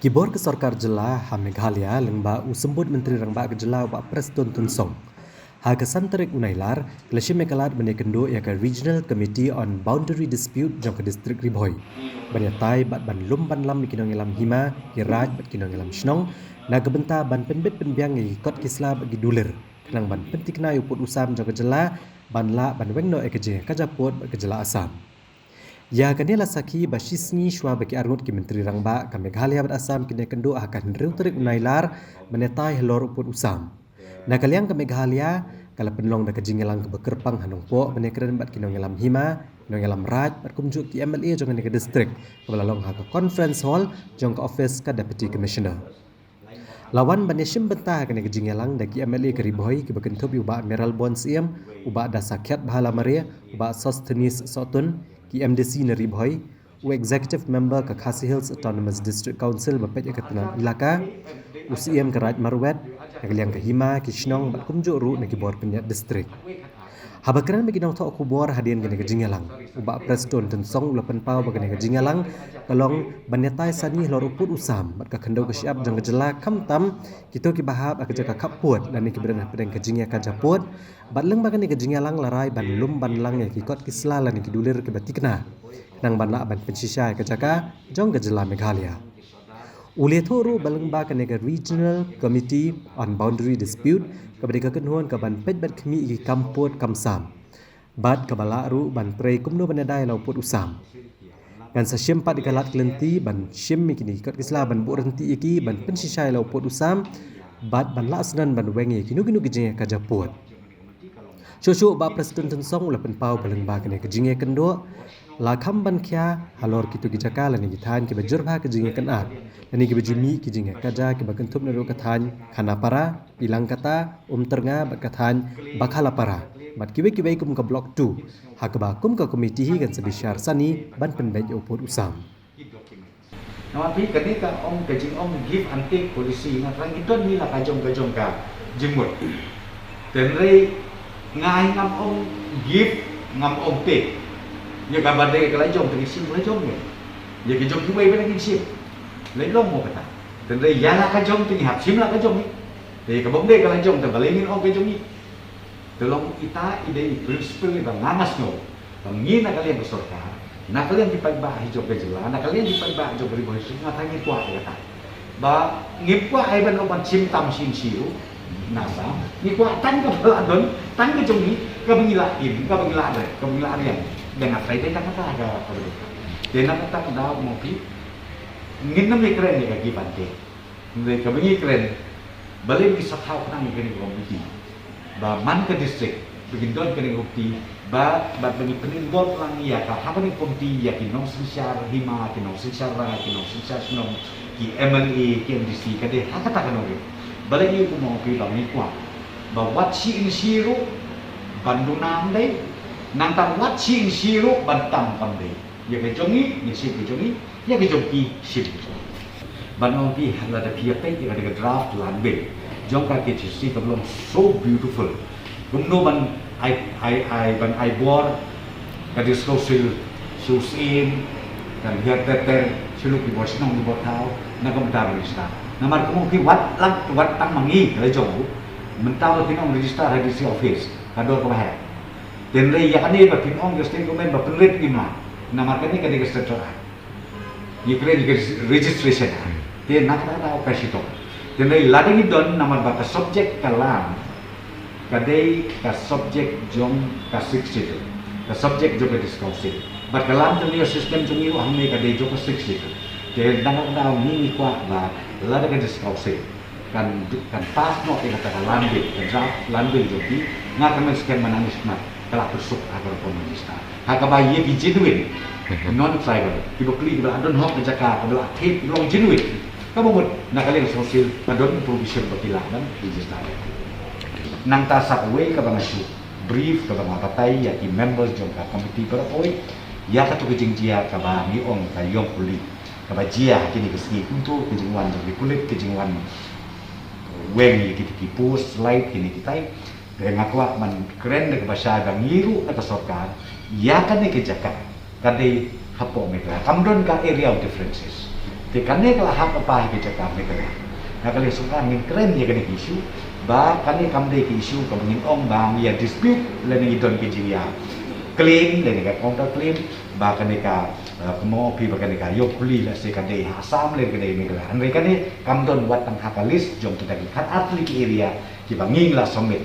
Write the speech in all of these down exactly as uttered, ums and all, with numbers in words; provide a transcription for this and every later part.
Ki bor ka sorkar jylla ha Meghalaya lyngba u Symbud Myntri Rangbah ka jylla u Bah Prestone Tynsong, ha ka san tarik u Nailar ka la shim ïa ka lad ban ïakynduh ïa ka Regional Committee on Boundary Dispute jong ka District Ri Bhoi ban ïatai bad ban lum ban lam ïa ki nongïalam hima, ki raid bad ki nongïalam shnong na ka bynta ban pynbit pynbiang ïa ki kot ki sla bad ki dulir, khnang ban pynthikna ïa u pud u sam jong ka jylla ban lah ban weng noh ïa ka jingïakajia pud bad ka jylla Assam. Ïa kane la sakhi ba shi sngi shuwa ba ki arngut ki Myntri Rangbah ka Meghalaya bad Assam kin ïakynduh ha ka hynriew tarik u Nailar ban ïatai halor u pud u sam. Na ka liang ka Meghalaya ka la pynlong da ka jingïalang kaba kyrpang ha Nongpoh ban ïakren bad ki nongïalam hima, ki nongïalam raid bad kumjuh ki M L A jong kane ka district, kaba la long ha ka conference hall jong ka office ka Deputy Commissioner. La wan ban ïashim bynta ha kane ka jingïalang da ki M L A ka Ri Bhoi kiba kynthup ïa u Bah Mayralborn Syiem, u Bah Dasakhiatbha Lamare, u Bah Sosthenes Sohtun, ki M D C na Ri Bhoi, u Executive Member ka Khasi Hills Autonomous District Council ba peit ïa ka tnat ilaka, u Syiem ka Raid Marwet, na ka liang ka hima, ki shnong bad kumjuh ruh na ki bor pynïaid district. Haba kren bad ki nongthoh khubor hadien kane ka jingïalang, u Bah Prestone Tynsong u la pynpaw ba kane ka jingïalang ka long ban ïatai sani halor u pud u sam bad ka khyndew ka shyiap jong ka jylla, khamtam kito kiba hap ha ka jaka khap pud lane kiba don hapdeng ka jingïakajia pud. Bad lyngba kane ka jingïalang la rai ban lum ban lang ïa ki kot ki sla lane ki dulir kiba thikna, khnang ban lah ban pynshisha ïa ka jaka jong ka jylla Meghalaya. U la ïathuh ruh ba lyngba kane ka Regional Committee on Boundary Dispute kaba dei ka kynhun kaban peit bad khmih ïa ki kam pud kam sam, bad kaba lah ruh ban trei kumno ban ïada ïa la u pud u sam. Ngan sa shim pat ïa ka lad ka lynti ban shim ïa kine ki kot ki sla ban buh ryntih ïa ki ban pynshisha ïa la u pud u sam, bad ban lah sdang ban weng ïa kino kino ki jingïakajia pud. Shuh shuh Bah Prestone Tynsong u la pynpaw ba lyngba kane ka jingïakynduh la kham ban khia halor kito ki jaka lane ki thaiñ kiba jur bha ka jingïakynad lane kiba ju mih ki jingïakajia kiba kynthup naduh ka thaiñ Khanapara, Pilangkata, Umtyrnga bad ka thaiñ Bakhalapara bad kiwei kiwei kum ka Block two, ha kaba kum ka komiti hi kan sa bishar sani ban pynbeit ïa u pud u sam. Namar phi, kane ka ong, ka jingong give and take policy, nga thrang, ki don hi la ka jong ka jong ka jingmut. Hynrei nga ai, ngam ong give, ngam ong take. Ïa kaba dei ka la jong te ngi shim la jong ngi. Ïa ka jong kiwei pat ngi shim. Lei long mo kata. Hynrei ïa la ka jong te ngi hap shim la ka jong ngi. Te kaba ym dei ka la jong te balei ngin ong ka jong ngi. Te long ita i dei i principle iba nga nga sngew ba ngi na ka liang ka sorkar, na ka liang ki paidbah hi jong ka jylla, na ka liang ki paidbah jong ka Ri Bhoi District, nga thrang ngi kwah ïa kata. Ba ngi kwah ai ban long ban shim tam shin shi ruh, naba ngi kwah tang kaba la don, tang ka jong ngi, kaba ngi la im, kaba ngi la red, kaba ngi la riang. Dang nga thrang dei tang kata ka, ka. Te na kata ka daw mo phi, ngin ym kren ïa ka give and take. Hynrei kaba ngi kren, balei ngi sa thaw khnang ïa kane ka komiti. Ba man ka district, ba ngin don kane ka komiti, ba, bad ba ngi pyn-involve lang ïa ka, ha kane ka komiti ïa ki nongsynshar hima, ki nongsynshar raid, ki nongsynshar shnong, ki M L A, ki M D C, ka dei ha kata ka nongrim. Balei ïa u mo phi ba ngi kwah. Ba wat shi in shi ruh, ban duna ym dei, nangta wat shi in shi ruh, ban tam kam dei. Ïa ka jong ngi, ngi shim ka jong ngi, ïa ka jong ki, shim ka jong ki. Ban ong phi, lada phi ïa peit ïa ka draft land bill jong ka K H A D C kaba long so beautiful. Kumno ban ai, ai, ai, ban ai bor, ka dei shu sil, shu sien, kan hiar ter ter, shu luk ki bor shnong ki bor thaw, na ka bynta register. Namar kumno phi wat lang, wat tang ma ngi, ka la jong u, mynta la phin ong register ha D C office, ka dor kaba heh. Hynrei ïa kane ba phin ong ka state government ba pynrit ngim lah. Namar kane ka dei ka state act. Ïa kane ka registration act. Te na kata ka shitom. Hynrei lada ngi don namar ba ka subject ka land ka dei ka subject jong ka Sixth Schedule. Ka subject jong ka District Council. Bad ka land tenure system jong ngi ruh hangne ka dei jong ka Sixth Schedule. Te na kata ka daw ngi ngi kwah ba lada ka District Council kan, kan pass noh ïa kata ka land bill, kan draft land bill jong ki, nga kyrmen skhem ba nang ïa smat ka la pyrsuk ha ka rukom register. Ha kaba ïa ki genuine, mhm, non-tribal, ki bapli, kiba la don hok ka jaka, kiba la thied, kiba long genuine. Kaba mut na ka liang Council ka don provision ba ki lah ban register. Nangta sa kawei kaba nga shu brief, kaba nga batai ïa ki members jong ka committee baroh kawei, ïa kato ka jingjia kaba ngi ong ka ïong puli. Kaba jia ha kine ki sngi kumto, ka jingwan jong ki pulit, ka jingwan weng ïa kita ki post light, kine kitai. Te nga kwah ban kren da kaba shai ba ngi ruh na ka sorkar, ïa kane ka jaka ka dei hapoh Meghalaya. Kam don ka area of differences. Te kane ka la hap paidbah ha ki jaka Meghalaya. Na ka liang sorkar ngin kren ïa kane ka issue, ba kane kam dei ka issue kaba ngin ong ba ngi ïa dispute lane ngi don ki jingïa claim lane ka counter claim, ba kane ka, eh, kumno phi ba kane ka ïong khuli lehse ka dei ha Assam lane ka dei Meghalaya. Hynrei kane kam don wat tang ha ka list jong kita ki khatar tylli ki area kiba ngi la submit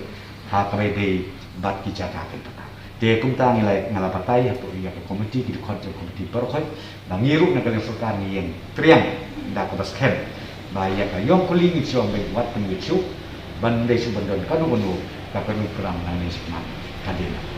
ha kaba ïadei bad ki jaka kynta. Te kumta ngi la, nga la batai hapoh ïa ka committee, ki dkhot jong committee baroh khoit, ba ngi ruh na ka liang sorkar ngi ïeng triang da kaba skhem ba ïa ka ïong khuli ngi shu ong ba wat tang ngi shu ban dei shu ban don kano kano ka kanu kram nangne shakhmat hadien.